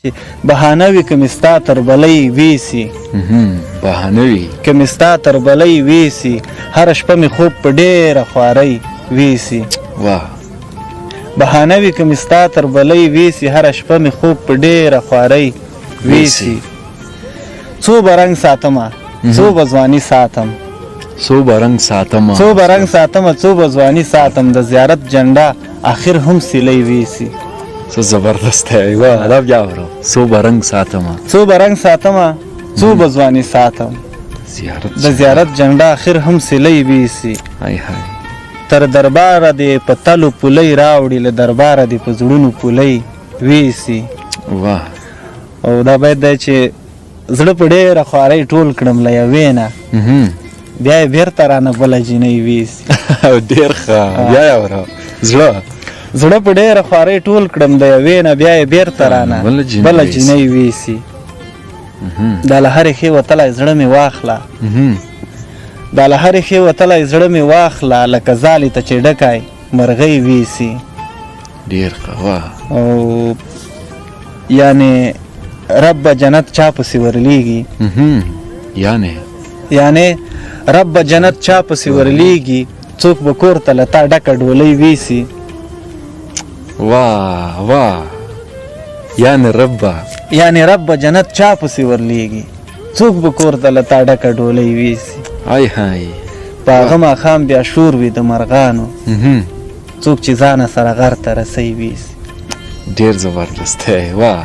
چې بهانه وي که مې ستا تر بلۍ ویسي. بهانه وي که مې ستا تر بلۍ ویسي، هره شپه مې خوب په ډېره خوارۍ ویسي. واه. بهانه وي که مې ستا تر بلۍ ویسي، هره شپه مې خوب په ډېره خوارۍ ویسي. څو به رنګ ساتمه، څو به ځواني ساتم. څو به رنګ ساتمه، څو به رنګ ساتمه، څو به ځواني ساتم، د زیارت جنډه اخر هم سیلۍ ویسي. څه زبردست دی. واه، دا بیا ورو. څو به رنګ ساتمه، څو به رنګ ساتمه، څو به ځواني ساتم، زیارت د زیارت جنډه اخر هم سیلۍ ویسي. های های. تر درباره دې په تلو پولۍ راوړي، له درباره دې په زړونو پولۍ ویسي. واه. او دا باید دی چې زړه په ډېره خوارۍ ټول کړم له یوې نه، بیا یې بېرته رانه بله جینۍ ویسي. ډېر ښه، بیا یې ورو. زړه زړه په ډېره خوارۍ ټول کړم د یوې نه، بیا یې بېرته رانه بله جینۍ ویسي. دا له هرې ښې وتلی زړه مې واخله، دا له هرې ښې وتلی زړه مې واخله، لکه ځالې ته چې ډکی مرغۍ ویسي. ډېر ښه، واه. او یعنې رب به جنت چا پسې ورلیږي. یعنې یعنې رب به جنت چا پسې ورلیږي، څوک به کور ته له تا ډکه ډولۍ ویسي. واه واه. یعنې رب به، یعنې رب به جنت چا پسې ورلیږي، څوک به کور ته له تا ډکه ډولۍ ویسي. های های. په هغه ماښام بیا شور وي د مرغانو، څوک چې ځانه سره غر ته رسۍ ویسي. ډېر زبردست دی، واه.